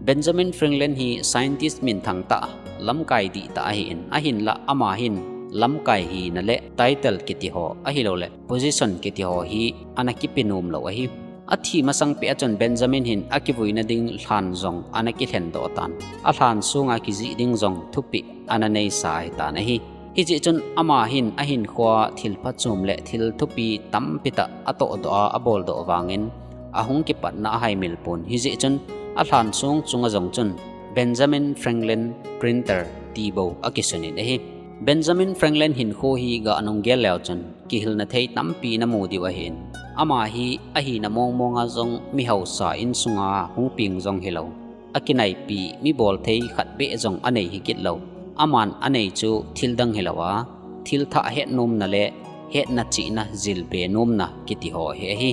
Benjamin Franklin hi scientist minthang tah, lamkai dihtah ahin, ahinlah ama hin lamkai hina le title kiti ho, ahilouleh position kiti ho hi ana kipe nom lou ahi. Athi masang peh a chun Benjamin hin akivuina ding lhan jong ana kilhendoh tan. Alhan sunga kijih ding jong thupeh ana neisa ahitan ahi. Hijeh chun ama hin ahinkhoa thil phachom le thil thupi tampi tah atohdoh a aboldoh vangin ahung kipatna ahaimil pon. Hijeh chun alhan sung chunga jong chun Benjamin Franklin Printer ti bou akisun in ahi. Benjamin Franklin hinkho hi ganunggel leu chun kihilna thei tampi namu diu ahin. Ama hi ahina mongmonga jong mihaosa insunga hung peng jong hilou, akinaipi mibol thei khat beh jong anei hikit lou. Aman anei chu thildang hilou a, thilthah hetnomna le hetna chihna jilbe nomna kiti ho hi ahi.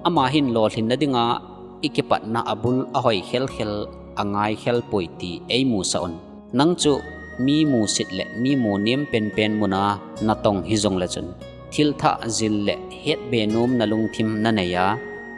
Ama hin lolhinna dinga ikipatna abul ahoi khelkhel, angai khelpoi ti eimusah un. Nang chu mi musit le mi munem penpen muna natong hijongle chun, thilthah jil le hetbe nomna lungthim nanei a,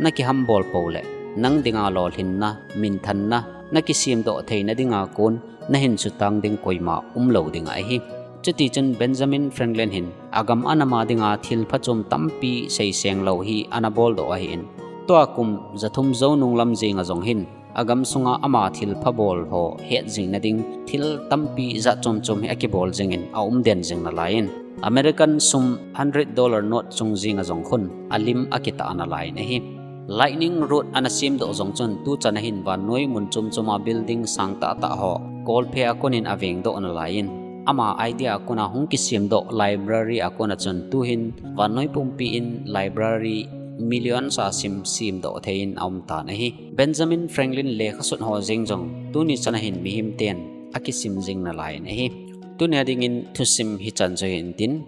nakihambol pou le, nang dinga lolhinna, minthanna, nakisemdoh theina dinga kon nahin sutang ding koima umlou ding ahi. Chutichun Benjamin Franklin hin agam anama dinga thil phachom tampi seiseng lou hi ana boldoh ahin. Tua kum jathum jou nunglam jenga jong hin, agam sunga ama thilpha bol ho het jingna ding thil tampi jat chomchom hi akibol jingin aumden jing nalaiyin, American sum hundred dollar note chung jenga jong khun alim akitah nalaiyin ahi. Lightning Rod ana semdoh jong chun tuchan a hin vannoi mun chomchoma building sang tahtah ho kolphe a konin avengdoh nalaiyin, ama idea a kona hung kisemdoh library a kona chun tuhin vannoi pumpi in library millions a sim semdoh theiyin aumtan ahi. Benjamin Franklin lekhasut ho jeng jong tuni chana hin mihemten akisim jing nalaiyin ahi. Tunia dingin thusim hichan chu hitin,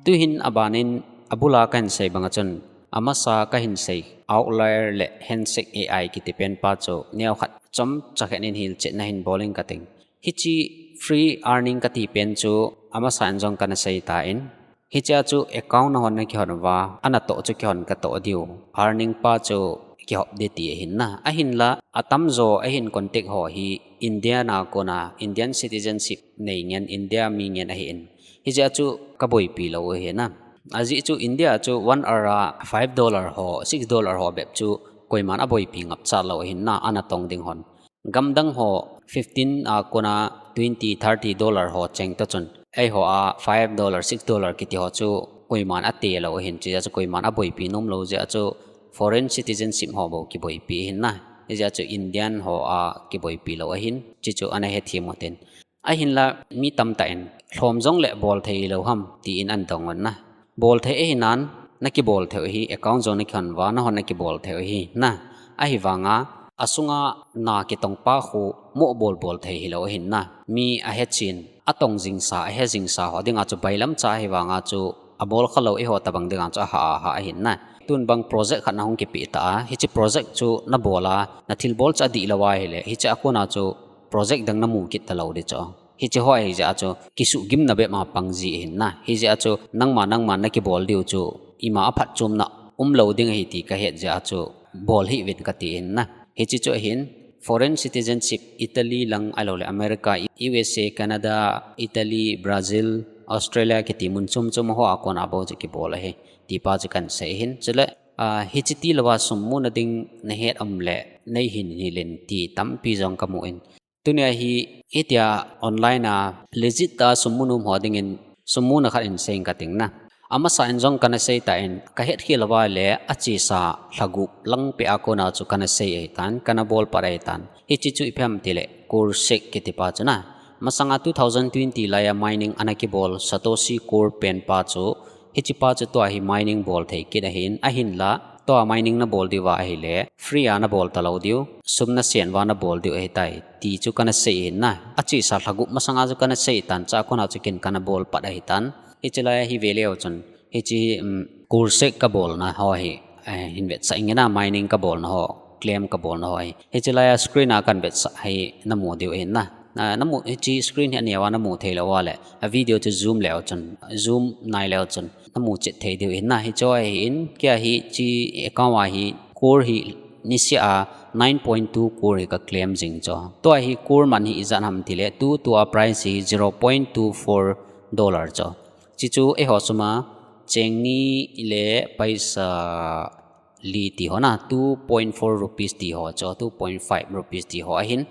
tuhin abanin abula kahin sei banga chun, amasa kahin sei outlier le handshake A I kiti pen pa chu neokhat chomcha khat in hilchetna hin boling kating. Hiche free earning kati pen chu amasa in jong kana seitan, hichea chu account nahon nakihon uva, anatoh chu kihon katoh diu, earning pa chu kihop ding ti ahin na. Ahinla atamjo ahin contact ho hi Indian a kona, Indian citizenship nei ngen, India mi ngen ahin, hichea chu kaboipi lou ahi na. Ajeh chu India chu one hour a five dollar ho, six dollar ho bep chu koiman aboipi ngapcha lou ahin na, anatong ding hon. Gamdang ho fifteen a kona twenty, thirty dollar ho cheng toh chun, eiho a five dollar, six dollar kiti ho chu koiman ate lou ahin, hichea chu koiman aboipi nomlou jeh a chu foreign citizenship ho bou kiboipi ahin na. Hijeh a chu Indian ho a kiboipi lou ahin, hiche chu ana hethem u hitin. Ahinla mi tamtah in lhom jongle bol thei lou ham tin ana dong un na. Bol thei ahinan, nakibol thei u ahi, account jong nakihon uva, nahon nakibol thei u ahi na. Ahivanga asunga na kitong pa khu mo bolbol thei hilou ahin na. Mi ahechen, atong jingsa, ahe jingsa ho dinga chu bailamcha ahivanga chu abol khalou eiho tobang dinga chu aha aha ahin na. Tun bang project khat nahung kipeh ta a, hiche project chu nabol a, nathilbol chu adihlou ahile, hiche a kona chu project dang namu kit talou ding chu. Hiche ho ahijeh a chu kisuhgimna bep ma pang ji ahin na. Hijeh a chu nangma nangma nakibol diu chu ima aphatchomna umlou ding ahi ti kahet jeh a chu bol hih uvin kati ahin na. Hiche chu ahin, foreign citizenship, Italy lang ahilouleh America, U S A, Canada, Italy, Brazil, Australia kiti mun chomchom ho a kona bou chu kibol ahi, ti pa chu kahin sei ahin. Chule Ah, hichi ti lou a sum muna ding nahet um le, nei hin hilin ti tampi jong kamu in. Tunia hi, hitia online a legit a sum mu nom ho dingin sum muna khat in sei ing kating na. Amasa in jong kana sei tan, kahet khel lou va le, achesa lha gup lang peh a kona chu kana sei ahitan, kana bol pat ahitan. Hichi chu ipi ham tile, Corsec kiti pa chu na. Masanga two thousand twenty laiya mining ana kibol Satoshi Core pen pa chu, hichi pa chu tua hi mining bol thei kit ahin, ahinla, tua mining nabol diu va ahile, free a nabol talou diu, sum nasen uva nabol diu ahitai, ti chu kana sei ahin na. Achesa lha gup masanga chu kana sei tan, chua kona chu ken kana bol pat ahitan. Hichi laiya hi ve leu chun, hichi hi, um, Corsec kabolna ho hi, eh, hin vetsah inge na, mining kabolna ho, claim kabolna ho hi. Hichi laiya screen a kana vetsah hi namu diu ahin na. Na, namu, hichi screen hi aneo a namu thei lou va le, a video chu zoom leu chun, zoom nai leu chun, namu chet thei diu ahin na. Hichu ahin, kei a hichi account a hi, Core hi niseh a nine point two Core hi ka claim jing chu. Tua hi Core man hi ijat ham tile, tu, tua price hi zero point two four dollar chu. Hichu eiho suma cheng ni le paisa li ti ho na, two point four rupees ti ho chu, two point five rupees ti ho ahin,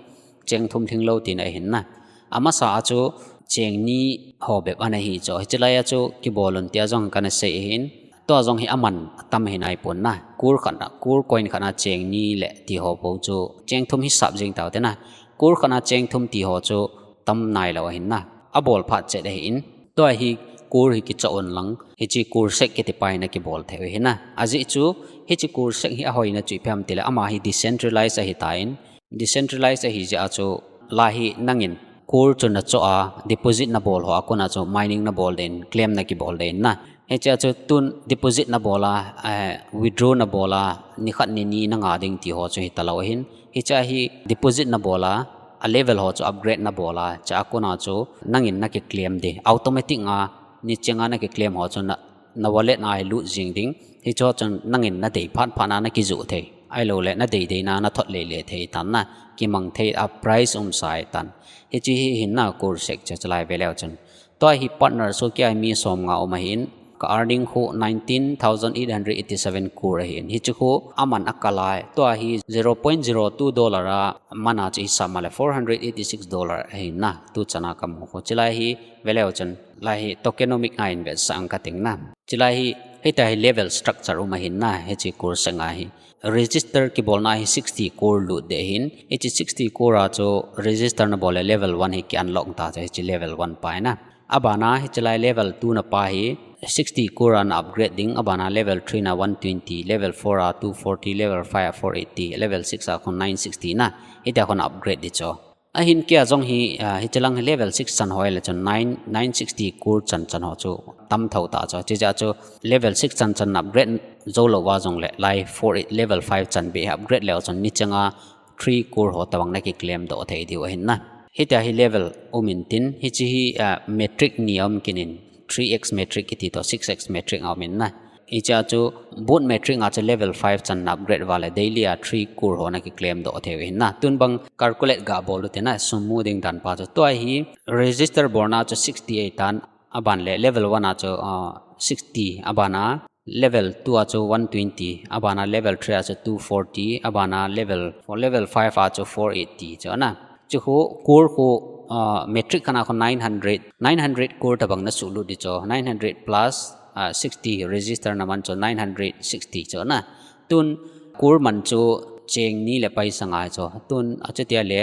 cheng thum lhing lou tina ahin na. Amasa a chu cheng ni ho bep ana hi chu. Hichi laiya chu kibol un tia jong kana sei ahin. Tua jong hi aman atam hi nai pon na. Core khat na, Core coin khat na cheng ni le ti ho bou chu cheng thum hi sap jing tau te na. Core khat na cheng thum ti ho chu tam nai lou ahin na. Abol phat chet ahin. Tua hi Core hi kichoh un lang, hichi Corsec kiti pa hi nakibol thei u ahin na. Ajeh chu, hichi Corsec hi ahoina chu ipi ham tile, ama hi decentralized ahitan, decentralized ahi jeh a chu, la hi nangin Core chu nachoh a, deposit nabol ho a kona chu mining nabol den, claim nakibol den na. Hichea chu tun deposit nabol a, eh, withdraw nabol a, nikhat nini nanga ding ti ho chu hitalou ahin. Hichea hi deposit nabol a, a level ho chu upgrade nabol a, chua kona chu nangin nakiclaim ding. Automatic a, nichenga nakiclaim ho chu na, na wallet a hi lut jing ding. Hichu chun nangin nadei phat phat na nakijoh thei. Ahilou le nadei dei na nathot lele thei tan na. Kimang thei a price umsa ahitan. Hichi hi ahin na Corsec chu chulai ve leu chun. Tua hi partner chu kei a mi som nga um ahin, ka earning khu nineteen thousand eight hundred eighty-seven Core ahin. Hichi khu aman akal a, tua hi zero point zero two dollar a man a chu hisap ma le four hundred eighty-six dollar ahin na, tu chan a kamu khu. Chulai hi ve leu chun, lai hi tokenomics a hin vetsah ing kating na. Chulai hi, hitia hi level structure um ahin na, hichi Corsec a hi. Register kibolna hi sixty Core lut ding ahin, hichi sixty Core a chu register nabol le level one hi ki unlock ta chu hichi level one pa ahi na. Abana hichi lai level two na pa hi sixty Core a na upgrade ding, abana level three na one twenty, level four a two forty, level five a four eighty, level six a khu nine sixty na, hitia khu na upgrade ding chu. Ahin kei a jong hi, ah, hichi lang hi level six chan ho ahile chun nine, nine sixty Core chan chan ho chu tam tho ta chu. Chijeh a chu level six chan chan upgrade jou lou va jong le lai four eight level five chan beh upgrade leu chun nichenga three Core ho tabang nakiclaim doh thei diu ahin na. Hitia hi level um intin, hichi hi, ah, metric ni a um kit in, three X metric kiti toh six X metric a um in na. Hichea chu bulk metric a chu level five chan na upgrade va le daily a three Core ho nakiclaim doh thei u ahin na. Tun bang calculate ga bol u te na, sum mu ding dan pa chu. Tua hi register bolna chu sixty ahitan, aban le level one a chu, ah, sixty, abana level two a chu one twenty, abana level three a chu two forty, abana level four, level five a chu four eighty chu na. Chu khu Core khu, ah, metric khat a khu nine hundred, nine hundred Core tabang na suhlut ding chu, nine hundred plus, ah, sixty register na man chu nine hundred sixty chu na. Tun Core man chu cheng ni le paisa nga chu. Tun achutia le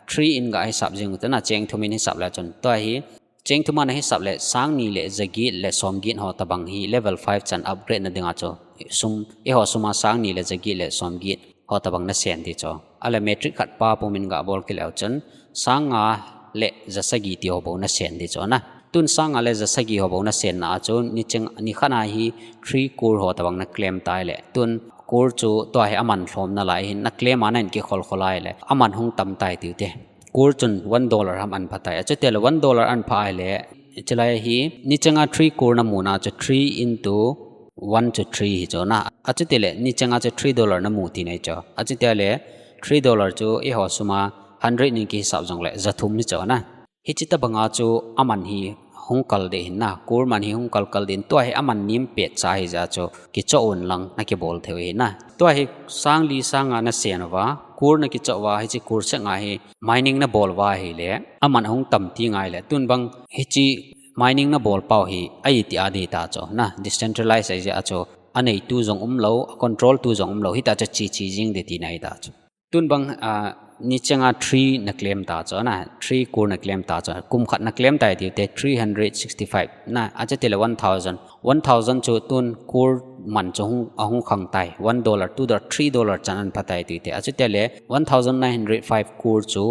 three in ga hisap jing u te na, cheng thum in hisap le chun. Tua hi cheng thum a na hisap le sang ni le jaget le somget ho tabang hi level five chan upgrade na dinga chu. Sum, eiho suma sang ni le jaget le somget ho tabang nasen ding chu. Ahile metric khat pa pum in ga bol kit leu chun, sang nga le ja sagi ti ho bou nasen ding chu na. Tun sang nga le ja sagi ho bou nasen na a chu, nicheng, nikhat a hi three Core ho tabang naclaim ta ahile. Tun Core chu tua hi aman lhom nalai hin, naclaim a nahin kikhol khol a ahile, aman hung tam tai tiu te. Core chun one dollar ham an pha tai. Achutia le one dollar an pha ahile, chulai hi, nichenga three Core namu na chu three into one chu three hi chu na. Achutia le, nichenga chu three dollar namu tina hi chu. Achutia le, three dollar chu eiho suma hundred in kihisap jong le, ja thum hi chu na. Hichi tabanga chu aman hi hung kal ding ahin na, kur man hi hung kal kal ding, tua hi aman nem pet cha ahi jeh chun kichoh un lang na kibol thei u ahi na. Tua hi sang li sang nga na sen uva, kur na kichoh uva, hiche kur sek nga hi mining na bol uva ahile, aman ahung tam ti ngai le, tun bang hiche mining na bol pau hi, ahi ti a ding ta chu na, decentralized ahi jeh chun, aneitu jong umlou, a control tu jong umlou, hita chu chi chi jing ding tina ahi ta chu. Tun bang, ah, ni chenga three na claim ta chu na, three kur na claim ta chu, kum khat na claim tai ti te three hundred sixty-five na, achuti le one thousand. One thousand chu tun kur man chu hung, ahung khang tai. One dollar, two dollar, three dollar chan an pha tai ti te. Achuti le one thousand nine hundred five kur chu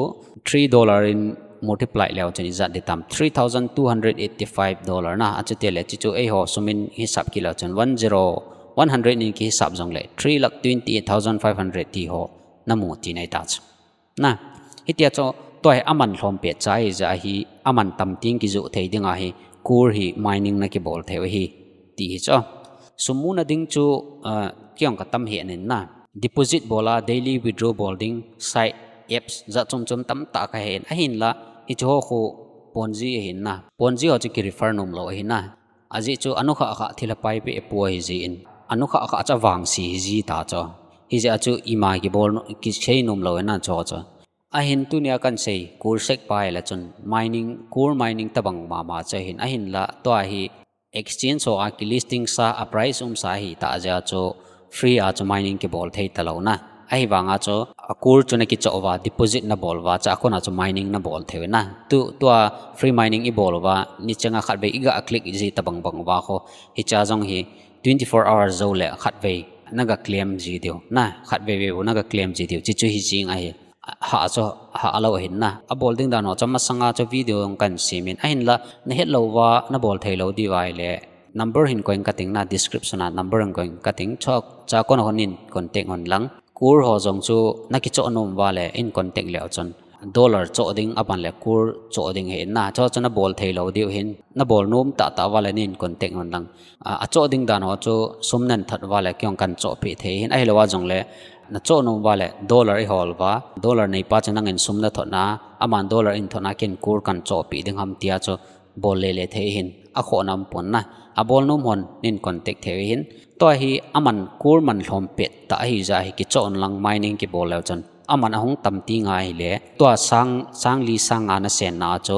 three dollar in multiply leu chun ijat ding tam. Three thousand two hundred eighty-five dollar na, achuti le chi chu eiho sum in hisap kit leu chun one zero, one hundred in kihisap jong le three lakh twenty-eight thousand five hundred ti ho na mu tina ahi ta chu. Na, hitia chu tua hi aman lhom pet cha ahi jeh hi, aman tam ting kijoh thei ding ahi, kur hi mining na kibol thei u ahi, ti hi chu. Sum muna ding chu, ah, kei jong ka tam hih in na. Deposit bol a, daily withdraw bol ding, site apps, jat chom chom tamtah ka he in. Ahinla, hiche ho khu Ponzi ahi na. Ponzi ho chu ki refer nom lou ahi na. Ajeh chu anu kha kha thil a pai pe pu ahi jeh in. Anu kha kha chu vangse ahi ji ta chu. Hijeh a chu ima kibol no, kisei nom lou ahi na chu chu. Ahin tunia kan sei, kur sek pai le chun mining, kur mining tabang mama chu ahin. Ahinla, tua hi exchange ho a ki listing sa, a price um sa ahi ta jeh a chu free a chu mining kibol thei talou na. Ahivanga chu, a kur chu na kichoh uva, deposit na bol uva, chua kona chu mining na bol thei u na. Tu, tua free mining i bol uva, ni chenga khatvei i ga click ji tabang bang uva khu. Hicha jong hi twenty-four hours jou le khatvei na ga claim ji diu na, khatvei vei u na ga claim ji diu. Chi chu hi jing ahi. Ha chu, ha lou ahin na. A bol ding dan ho chu masanga chu video jong kan sem in. Ahinla, na het lou uva, na bol thei lou diu ahile, number hin koi inge kating na, description a number hin koi inge kating. Chua, chua kona hin contact un lang. Kur ho jong chu na kichoh nom uva le, in contact leu chun. Dollar choh ding, aban le kur choh ding ahi na. Chua chu na bol thei lou diu ahin, na bol nom tah tah uva le nin contact un lang. A, a choh ding dan ho chu sum nan thot uva le kei jong kan choh peh thei ahin, ahilou a jong le na choh nom uva le dollar i hol uva, dollar nei pa chu nangin sum na thot na, aman dollar in thot na, ken kur kan choh peh ding ham tia chu bol le le thei ahin, a khoh na um pon na. A bol nom hon nin contact thei u ahin. Tua hi aman kur man lhom pet tah ahi jeh hi kichoh un lang mining kibol leu chun. Aman ahung tam ti ngai le, tua sang, sang li sang nga na sen na chu,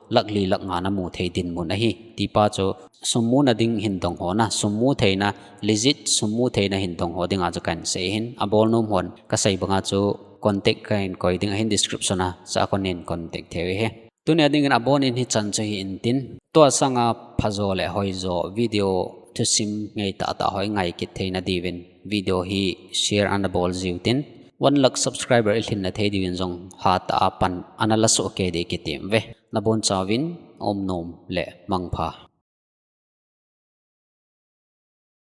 lakh li lakh nga na mu thei dinmun ahi. Ti pa chu, sum muna ding hin dong ho na, sum mu theina, legit sum mu theina hin dong ho dinga chu kan sei ahin, a bol nom hon, ka sei banga chu contact ka hin koi ding ahin description a, chua kona nin contact thei u ahi. Tunia dingin a bon in hichan chu hi intin. Tua sanga phajo le hoijo video thusim ngei tah tah ho i ngai kit theina diuvin video hi share ana bol jiu tin. One lakh subscriber i lhin na thei diuvin jong hatah a pan ana la soh kei ding kiti uve. Na bonchauvin um nom le mangpha.